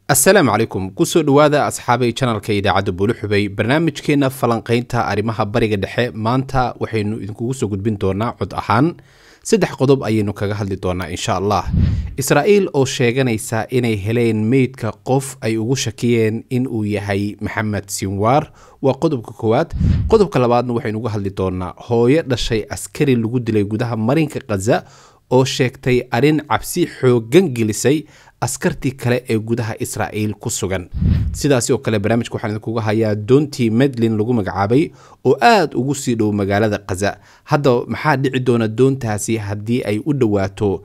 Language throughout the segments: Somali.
Assalaamu calaykum, kusoo dhowaada asxaabay janalka idaacadda Buuluxubay, barnaamijkeena falanqaynta arrimaha Bariga Dhexe. Maanta waxaynu idinkugu soo gudbin doonaa cod ahaan 3 qodob ayaynu kaga hadli doonaa insha Allah. Israa'iil oo sheeganaysa inay heleen meydka qof ay ugu shakiyeen in uu yahay Maxamed Sinwaar waa qodobka koowaad. Qodobka labaadna waxaynu uga hadli doonaa hooyo dhashay askari lagu dilay gudaha marinka Khaza oo sheegtay arrin cabsi xooggan gelisay askartii kale ee gudaha Israa'iil ku sugan. Sidaasi oo kale barnaamijka waxaan idinkuga hayaa doontii Medlin lagu magacaabay oo aada ugu sii dhow magaalada Khaza. Haddaba maxaa dhici doona doontaasi haddii ay u dhowaato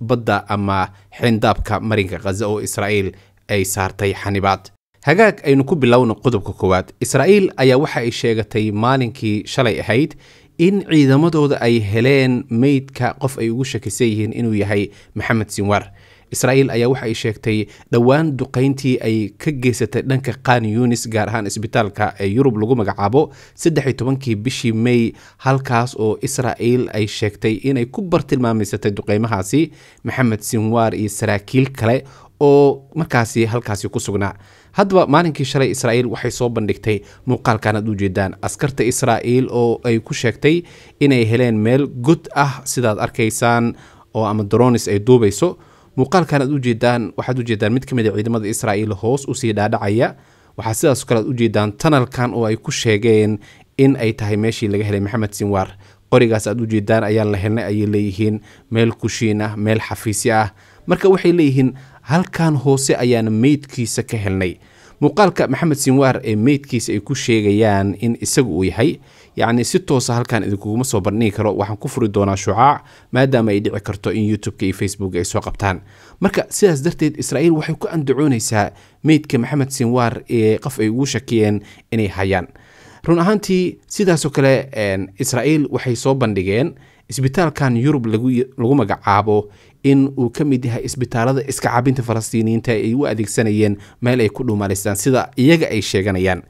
badda ama xindaabka marinka Khaza oo Israa'iil ay saartay xanibaad? Hagaag, aynu ku bilowno qodobka koowaad. Israa'iil ayaa waxa ay sheegatay maalinkii shalay ahayd in ciidamadooda ay heleen meydka qof ay ugu shakisan yihiin inuu yahay Maxamed Sinwaar. Israa'iil ayaa waxa ay sheegtay dhowaan duqayntii ay ka geysatay dhanka Qan Yunis, gaar ahaan isbitaalka ee Yurub lagu magacaabo, 13-kii bishii May, halkaas oo Israa'iil ay sheegtay inay ku bartilmaamaysatay duqeymahaasi Maxamed Sinwaar iyo saraakiil kale oo markaasi halkaasi ku sugnaa. Haddaba maalinkii shalay Israa'iil waxay soo bandhigtay muuqaalkan aad u jeedaan, askarta Israa'iil oo ay ku sheegtay inay heleen meel god ah, sidaad arkaysaan, oo ama dronis ay duubayso. Muuqaalkan aad ujeedaan, waxaad ujeedaan mid ka mid a ciidamada Israa'iil hoos usii dhaadhacaya. Waxaa sidaas kale aad ujeedaan tanalkan oo ay ku sheegeen in ay tahay meeshii laga helay Maxamed Sinwaar. Qorigaas aad ujeedaan ayaan la helnay ayay leeyihiin, meel kushiin ah, meel xafiisyo ah. Marka waxay leeyihiin halkan hoose ayaana meydkiisa ka helnay. Muuqaalka Maxamed Sinwaar ee meydkiisa ay ku sheegayaan in isagu uu yahay, yacni si toosa halkan idinkuguma soo bandhigi karo, waxaan ku furi doonaa shucaac maadaama ay dhici karto in YouTube-ka iyo Facebook ay soo qabtaan. Marka sidaas darteed Israa'iil waxay ku andacoonaysaa meydka Maxamed Sinwaar ee qof ay ugu shakiyeen inay hayaan. Run ahaantii sidaasoo kale Israa'iil waxay soo bandhigeen isbitaalkan Yurub lagu magacaabo in uu ka mid yahay isbitaalada iska cabinta Falastiiniyiinta ay u adeegsanayeen meel ay ku dhuumaalaystaan, sida iyaga ay sheeganayaan.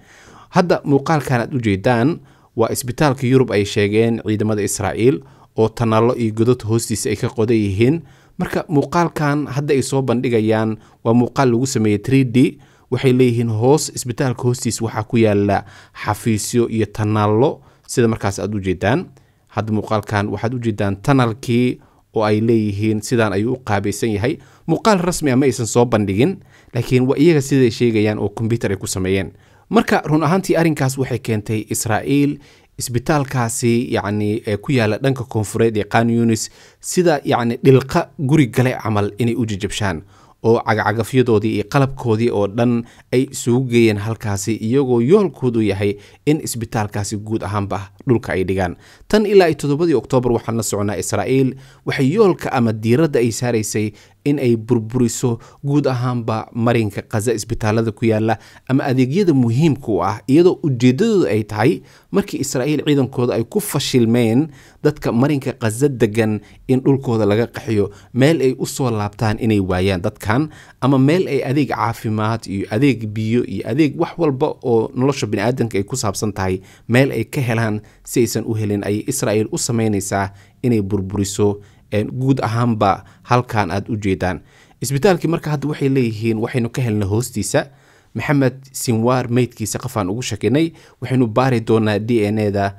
Hadda muuqaalkan aad ujeedaan waa isbitaalka Yurub ay sheegeen ciidamada Israa'iil oo tanaallo iyo godad hoostiisa ay ka qodan yihiin. Marka muuqaalkan hadda ay soo bandhigayaan waa muuqaal lagu sameeyey 3D. Waxay leeyihiin hoos isbitaalka hoostiisa waxaa ku yaala xafiisyo iyo tanaallo, sida markaas aad ujeedaan. Hadda muuqaalkan waxaad ujeedaan tanalkii oo ay leeyihiin sidaan ayuu u qaabaysan yahay. Muuqaal rasmi ah ma aysan soo bandhigin, laakiin waa iyaga siday sheegayaan oo kombyutar ay ku sameeyeen. Marka run ahaantii arrinkaas waxay keentay Israa'iil isbitaalkaasi yacni ee ku yaala dhanka koonfureed ee Qan Yunis sida yacni dhilqa guri gale camal inay u jajabshaan oo cagacagafyadoodii iyo qalabkoodii oo dhan ay isugu geeyeen halkaasi, iyagoo yoolkoodu yahay in isbitaalkaasi guud ahaanba dhulka ay dhigaan. Tan ilaa iyo 7-dii Oktoobar waxaan la soconaa Israa'iil waxay yoolka ama diiradda ay saaraysay in ay burburiso guud ahaanba marinka Khaza isbitaalada ku yaala ama adeegyada muhiimka u ah, iyadoo ujeedadooda ay tahay markii Israa'iil ciidankooda ay ku fashilmeen dadka marinka Khaza degan in dhulkooda laga qaxiyo, meel ay u soo laabtaan inay waayaan dadkan, ama meel ay adeeg caafimaad iyo adeeg biyo iyo adeeg wax walba oo nolosha bini'aadamka ay ku saabsan tahay meel ay ka helaan si aysan u helin, ayay Israa'iil u samaynaysaa inay burburiso guud ahaanba halkan aad u jeedaan isbitaalkii. Marka hadda waxay leeyihiin waxaynu ka helnay hoostiisa Maxamed Sinwaar meydkiisa qofaan ugu shakinay, waxaynu baari doonaa DNA da,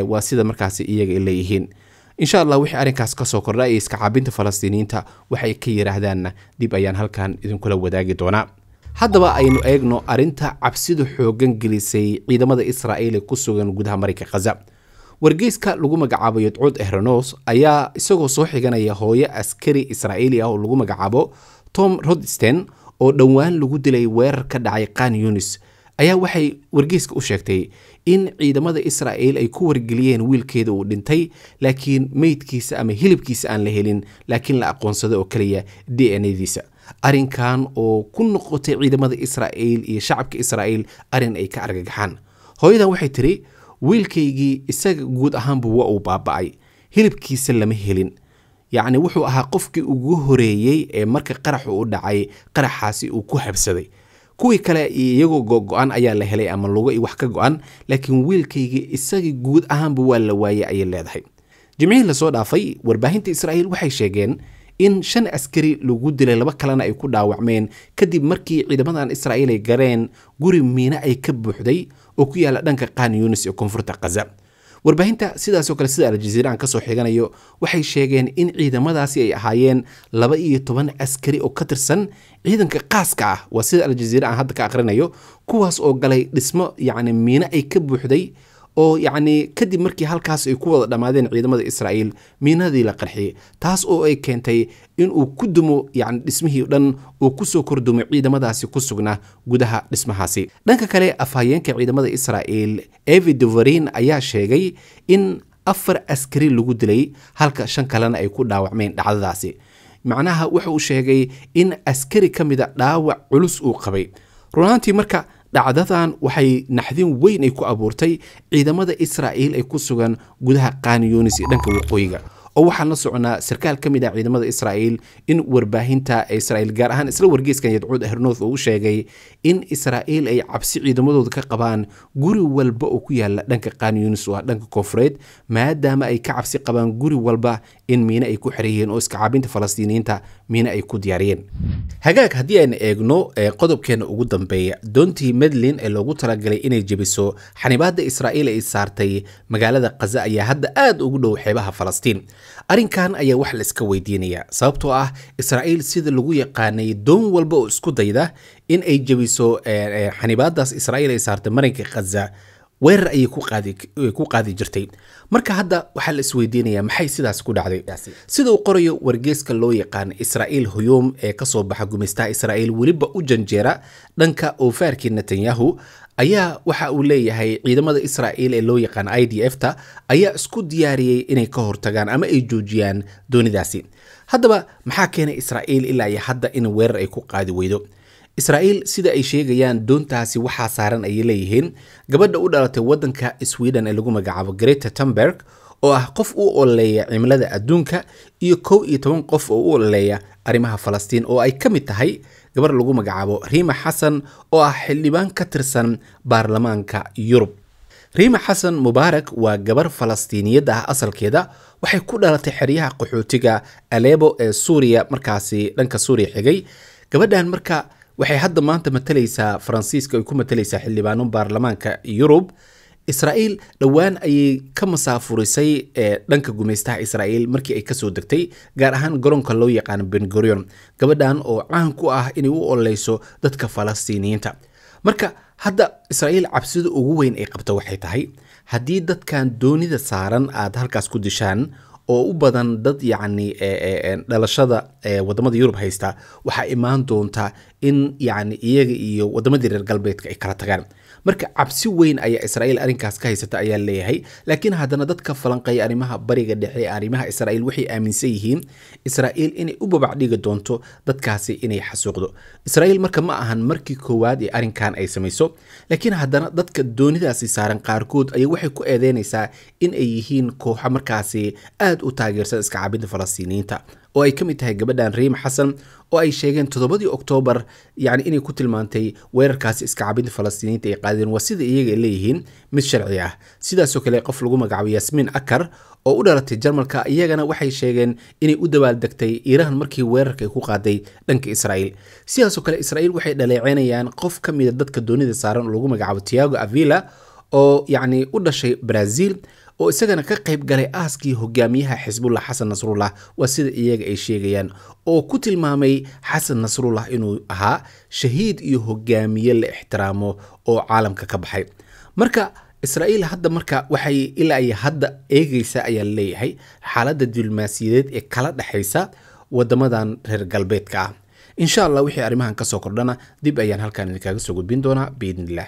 waa sida markaasi iyaga ay leeyihiin. Insha Allah wixii arrinkaas kasoo kordha iyo iska caabinta Falastiiniyiinta waxay ka yidhaahdaanna dib ayaan halkan idinkula wadaagi doonaa. Haddaba aynu eegno arrinta cabsida xooggan gelisay ciidamada Israa'iil ee ku sugan gudaha marinka Khaza. Wargeyska lagu magacaabo Yadcuud Ehrenos ayaa isagoo soo xiganaya hooyo askari Israa'iili ah oo lagu magacaabo Tom Rodsten oo dhowaan lagu dilay weerar ka dhacay Qan Yunis, ayaa waxay wargeyska u sheegtay in ciidamada Israa'iil ay ku wargeliyeen wiilkeeda uu dhintay, laakiin meydkiisa ama hilibkiisa aan la helin, laakiin la aqoonsaday oo kaliya DNA-diisa. Arrinkan oo ku noqotay ciidamada Israa'iil iyo shacabka Israa'iil arrin ay ka argagaxaan. Hooyadan waxay tiri wiilkaygii isaga guud ahaanbu waa uu baaba'ay, hilibkiisa lama helin, yacni wuxuu ahaa qofkii ugu horeeyey ee marka qaraxu u dhacay qaraxaasi uu ku habsaday. Kuwii kale iyagoo go-go-an ayaa la helay ama lugo iyo wax ka go-an, laakiin wiilkaygii isagii guud ahaanba waa la waayay, ayay leedahay. Jimcihii lasoo dhaafay warbaahinta Israa'iil waxay sheegeen in 5 askari lagu dilay, 2 kalena ay ku dhaawacmeen kadib markii ciidamadan Israa'iil ay gareen guri miino ay ka buuxday oo ku yaala dhanka Khan Yunis ee koonfurta Gaza. Warbaahinta sidaas oo kale sida Al Jazeera aan kasoo xiganayo waxay sheegeen in ciidamadaasi ay ahaayeen 12 askari oo ka tirsan ciidanka qaaska ah, waa sida Al Jazeera aan hadda ka aqrinayo, kuwaas oo galay dhismo yacni miino ay ka buuxday oo yacni kadib markii halkaas ay ku wada dhammaadeen ciidamada Israa'iil miinadii la qarxiyey, taas oo ay keentay in uu ku dumo yacni dhismihii dhan uu kusoo kordumo ciidamadaasi ku sugnaa gudaha dhismahaasi. Dhanka kale, afhayeenka ciidamada Israa'iil Evi Devarin ayaa sheegay in 4 askari lagu dilay halka 5 kalena ay ku dhaawacmeen dhacdadaasi. Macnaha wuxa uu sheegay in askari ka mida dhaawac culus uu qabay. Runaantii marka dhacdadan waxay naxdin weyn ay ku abuurtay ciidamada Israa'iil ay ku sugan gudaha Khan Yunis iyo dhanka waqooyiga, oo waxaan la soconaa sarkaal ka mid ah ciidamada Israa'iil in warbaahinta Israa'iil, gaar ahaan isla wargeyskan Yadcuud Ahernoth, uu sheegay in Israa'iil ay cabsi ciidamadooda ka qabaan guri walba oo ku yaala dhanka Khan Yunis oo ah dhanka koonfureed, maadaama ay ka cabsi qabaan guri walba in miino ay ku xiran yihiin oo iska caabinta Falastiiniyiinta miino ay ku diyaariyeen. Hagaag, haddii aynu eegno qodobkeena ugu dambeeya, doontii Medlin ee loogu talagalay inay jebiso xanibaadda Israa'iil ay saartay magaalada Khaza ayaa hadda aad ugu dhow xeebaha Falastiin. Arrinkan ayaa wax la iska weydiinaya, sababtoo ah Israa'iil sida lagu yaqaanay doon walba oo isku dayda in ay jebiso xanibaaddaas Israa'iil ay saartay marinka Khaza weerar ayay ku qaadi jirtay. Marka hadda waxaa la isweydiinayaa maxay sidaas ku dhacday. Sida uu qorayo wargeyska loo yaqaan Israa'iil Huyum ee kasoo baxa gumaystaha Israa'iil, weliba u janjeera dhanka oofaarkii Netanyahu, ayaa waxa uu leeyahay ciidamada Israa'iil ee loo yaqaan IDF ta ayaa isku diyaariyey inay ka hortagaan ama ay joojiyaan doonidaasi. Haddaba maxaa keenay Israa'iil ilaa iyo hadda in weerar ay ku qaadi weydo? Israa'iil sida ay sheegayaan doontaasi waxaa saaran ayay leeyihiin gabadha u dhalatay waddanka Sweden ee lagu magacaabo Greta Thunberg, oo ah qof u ololeeya cimilada adduunka, iyo 11 qof oo u ololeeya arrimaha Falastiin, oo ay ka mid tahay gabar lagu magacaabo Riima Xasan oo ah xildhibaan ka tirsan baarlamaanka Yurub. Riima Xasan Mubaarak waa gabar Falastiiniyadda ah asalkeeda, waxay ku dhalatay xeryaha qaxootiga Alebo ee Suuriya, markaasi dhanka Suuriya xigay. Gabadhan marka waxay hadda maanta matalaysaa Faransiiska, ay ku matalaysaa xildhibaano baarlamaanka Yurub. Israa'iil dhowaan ayay ka masaafurisay dhanka gumaystaha Israa'iil markii ay kasoo degtay, gaar ahaan garoonka loo yaqaano Ben Gurion, gabadhan oo caan ku ah inay u ololeyso dadka Falastiiniyiinta. Marka hadda Israa'iil cabsida ugu weyn ay qabto waxay tahay haddii dadkan doonida saaran aad halkaas ku dishaan oo u badan dad yacni dhalashada wadamada Yurub haysta, waxaa imaan doonta in yacni iyaga iyo wadamadii reer galbeedka ay kala tagaan. Marka cabsi weyn ayaa Israa'iil arrinkaas ka haysata ayaa leeyahay. Laakiin haddana dadka falanqeeya arrimaha bariga dhexe ee arrimaha Israa'iil waxay aaminsan yihiin Israa'iil inay u babac dhigi doonto dadkaasi inay xasuuqdo. Israa'iil marka ma ahan markii koowaad ee arrinkan ay samayso, laakiin haddana dadka doonidaasi saaran qaarkood ayaa waxay ku eedeynaysaa in ay yihiin kooxo markaasi aad u taageersan iska caabinta Falastiiniyiinta, oo ay ka mid tahay gabadhan Riim Xasan oo ay sheegeen 7dii Oktoobar yacni inay ku tilmaantay weerarkaasi iska caabinta Falastiiniyiinta ay qaadeen, waa sida iyaga ay leeyihiin, mid sharci ah. Sidaasoo kale qof lagu magacaabo Yasmiin Akar oo u dhalatay Jarmalka, iyagana waxay sheegeen inay u dabaaldegtay Iiraan markii weerarka ay ku qaaday dhanka Israa'iil. Sidaasoo kale Israa'iil waxay dhaleecaynayaan qof ka mida dadka doonida saaran oo lagu magacaabo Tiago Avila oo yacni u dhashay Brazil, oo isagana ka qayb galay aaskii hogaamiyaha Xisbullah Xasan Nasrullah, waa sida iyaga ay sheegayaan, oo ku tilmaamay Xasan Nasrullah inuu ahaa shahiid iyo hogaamiye la ixtiraamo oo caalamka ka baxay. Marka Israa'iil hadda marka waxay ilaa iyo hadda eegaysa ayaa leeyahay xaaladda diblomaasiyadeed ee kala dhexaysa wadamadan reer galbeedka ah. Insha Allah wixii arrimahan kasoo kordhana dib ayaan halkan idinkaaga soo gudbin doonaa biidnillah.